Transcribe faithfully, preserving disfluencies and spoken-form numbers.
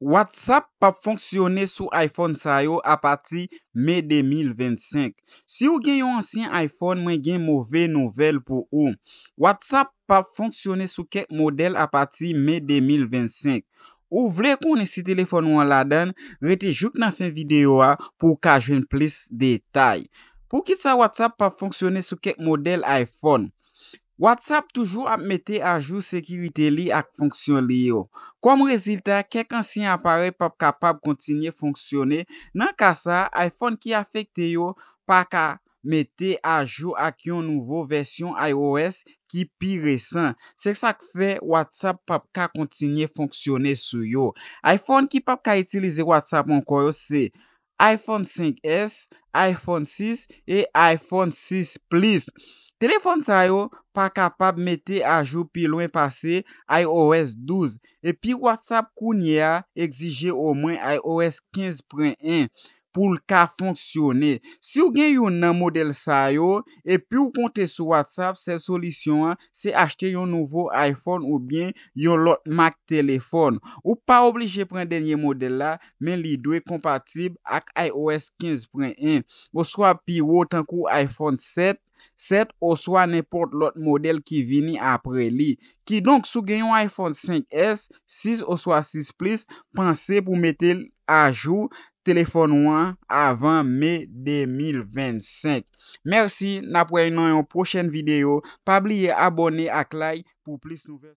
WhatsApp p ap fonksyone sou iPhone sa yo apati me de mil vennsenk. Si w gen yon ansyen iPhone, mwen gen move nouvèl pou ou. WhatsApp p ap fonksyone sou kèk modèl apati me de mil vennsenk. Ou vle konnen si telefòn ou an ladan l? Rete jouk nan fen videyo a pou w ka jwenn plis detay. Poukisa WhatsApp p ap fonksyone sou kèk modèl iPhone? WhatsApp toujou ap mete ajou sekirite li ak fonksyon li yo. Kòm rezilta, kèk ansyen aparèy p ap kapab kontinye fonksyone. Nan ka sa a, iPhone ki afekte yo pa ka mete ajou ak yon nouvo vèsyon iOS ki pi resan. Se sa k fè WhatsApp p ap ka kontinye fonksyone sou yo. iPhone ki p ap ka itilize WhatsApp ankò yo se iPhone senk S, iPhone sis e iPhone sis Plus. Telefòn sa yo pa kapab mete ajou pi lwen pase iOS douz, epi WhatsApp kounye a egzije omwen iOS kenz pwen en pou l ka fonksyone. Si w gen youn nan modèl sa yo, epi w konte sou WhatsApp, sèl solisyon an se achte yon nouvo iPhone oubyen yon lòt mak telefòn. Ou pa oblije pran dènye modèl la, men li dwe konpatib ak iOS kenz pwen en, oswa pi wo tankou iPhone sèt, sèt oswa nenpòt lòt modèl ki vini apre li. Kidonk, si w gen yon iPhone senk S, sis oswa sis Plus, panse pou mete l ajou telefòn ou an avan me de mil vennsenk. Mèsi, n ap wè nan yon pwochèn videyo. Pa bliye abòne ak like pou plis nouvèl.